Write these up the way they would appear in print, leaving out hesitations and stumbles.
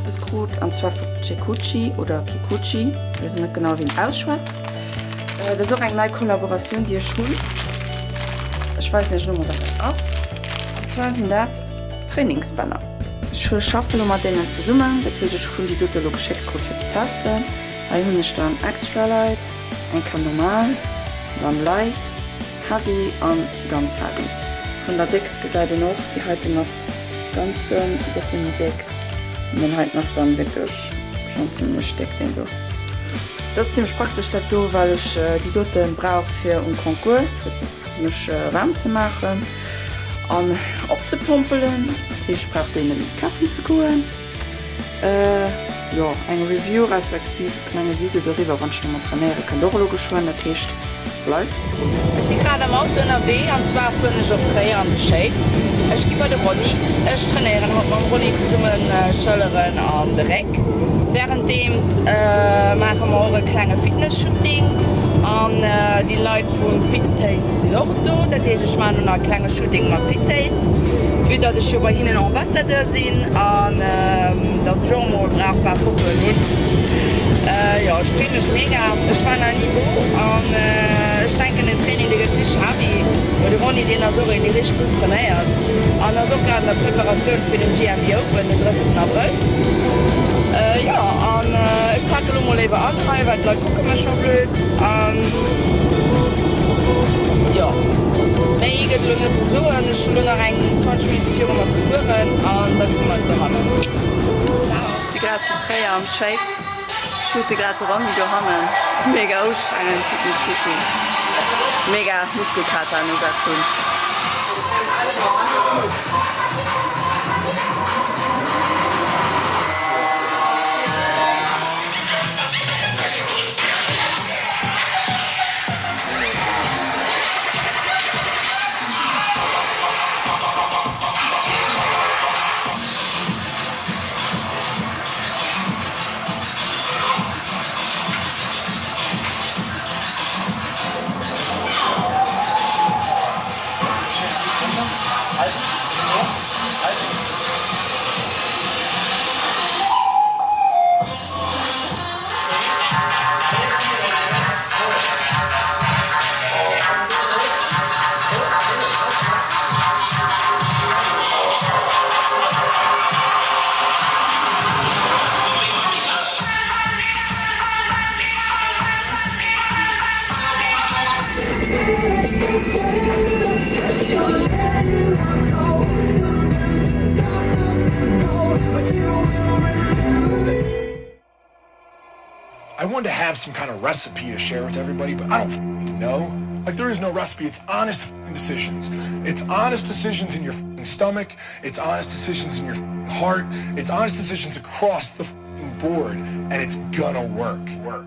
eppes krut an zwar vu Chekuchi oder Kikuchi, ech weess net genau wéi een ausschwätzt. Dat ass och eng nei Kollaboratioun déi ech hunn. Ech weisen iech elo mol wat dat ass. An zwar sinn dat Trainingsbänner. Ech schaffe lo mat deenen zesummen, dat heescht ech hunn déi dote lo geschéckt krut fir ze testen. Hei hunn ech dann extra light, eng Kéier normal, dann light, heavy an ganz heavy. Vun der Déckt gesäit een och, déi heiten ass ganz dënn, e bësse méi déck an deen heiten ass dann wierklech schonn zimlech déck deen do. Dat ass zimlech praktesch dat do, well ech déi dote brauch fir um Concours fir ze mech waarm ze maachen an opzepompelen. Dat heescht ech brauch déi net méi kafen ze goen. Jo, eng Review respektiv e klenge Video doriwwer, wann ech domat trainéieren, kënnt och elo geschwënn. Dat heescht, bleift drun. Ech si grad am Auto ënnerwee an zwar fueren ech op Tréier an de Shape. Ech gi bei de Ronny. Ech trainéieren haut mam Ronny zesummen Schëlleren an de Réck. Wärenddeems maache mer och e klenge Fitness-Shooting an déi Leit vu Fit Taste sinn och do. Dat heescht, ech maachen elo nach e klenge Shooting mat Fit Taste, vue datt ech jo bei hinnen Ambassadeur sinn an datt ech och emol brauchbar Fotoen hunn. Jo, ech free mech mega. Ech war nach ni do an ech denken den Training dee gëtt richteg heavy. Well de Ronny deen ass och een dee richteg gutt trainéiert an ass och grad an der Preparatioun fir den GMB Open den 30 Abrëll. Jo an ech pake lo mol léiwer an hei well d'Leit kucke mech scho blöd an jo méi gëtt elo net ze soen. Ech hu lo nach eng 20 Minutte viru mer ze fueren an da gesi mer eis dohannen. Ciao. Si grad zu Tréier am Shape. Shoote grad de Ronny dohannen. Mega ustrengend Fitness Shooting. Mega Muskelkater no dat hunn. I wanted to have some kind of recipe to share with everybody, but I don't know. Like there is no recipe. It's honest decisions. It's honest decisions in your stomach. It's honest decisions in your heart. It's honest decisions across the board, and it's gonna work. Work.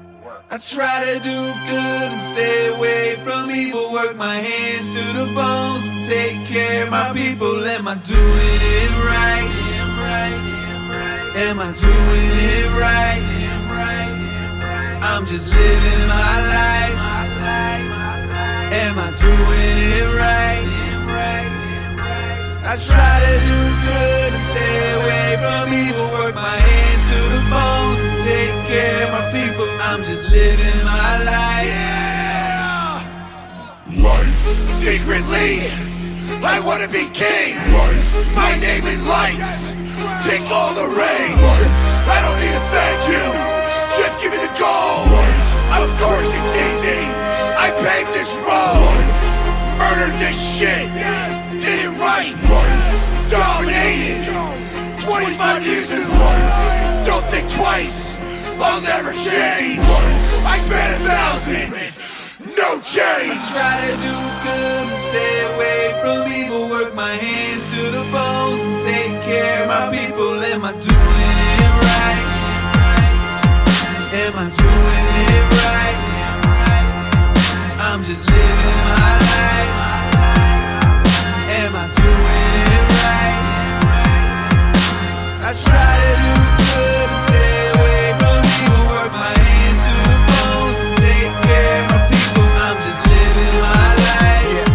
I try to do good and stay away from evil. Work my hands to the bones and take care of my people. Am I doing it right? Am I doing it right? I'm just living my life. Am I doing it right? I try to do good and stay away from evil. Work my hands to the bones and take care of my people. I'm just living my life. Yeah! Life. Secretly, I wanna be king. Life. My name in lights. Take all the reins. Life. I don't need a thank you. Just give me the gold. Life. Of course it's easy. I paved this road. Life. Murdered this shit. Did it right. Life. Dominated. 25 years in life. Don't think twice. I'll never change. Life. I spent a thousand. No change. I try to do good and stay away from evil. Work my hands to the bones and take care of my people. Am I doing it right? Am I doing it right? I'm just living my life. Am I doing it right? I try to do good and stay away from evil. Work my hands to the bones and take care of my people. I'm just living my life. Yeah.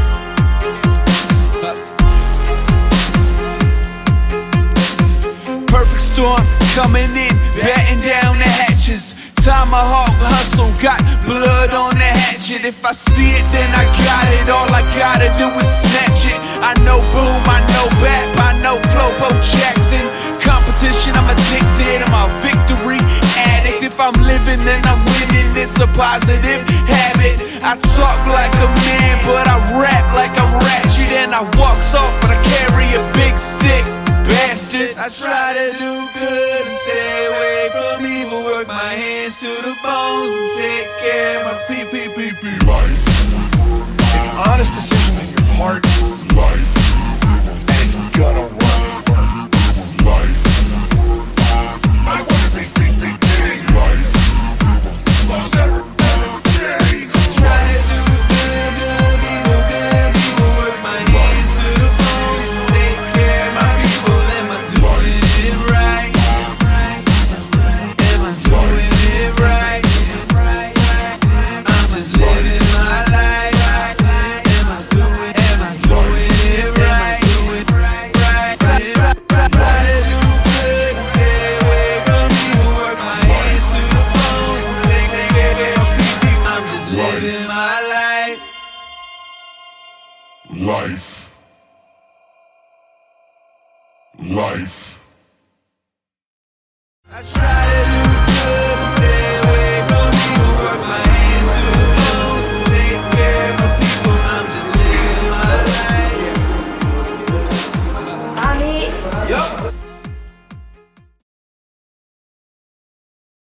Perfect storm. Coming in, batten down the hatches. Tomahawk hustle, got blood on the hatchet. If I see it, then I got it. All I gotta do is snatch it. I know boom, I know bap, I know Flobo Jackson. Competition, I'm addicted. I'm a victory addict. If I'm living, then I'm winning. It's a positive habit. I talk like a man, but I rap like I'm ratchet. And I walk soft, but I carry a big stick. Bastard. I try to do good and stay away from evil. Work my hands to the bones and take care of my p p p p Life. It's honest decisions in your heart. Life. And it's gonna work. Life. I wanna be big, big, big. Life. I'll never, ever change. Try to do good, good, evil, good, evil. Work my hands to the bones and take care of my people. Am I doing it right? Am I doing it right? I'm just living my life. Am I doing? Am I doing it right? Right, right, right. Try to do good and stay away from evil. Work my hands to the bones and take care of my people. I'm just living my life. Life. Life.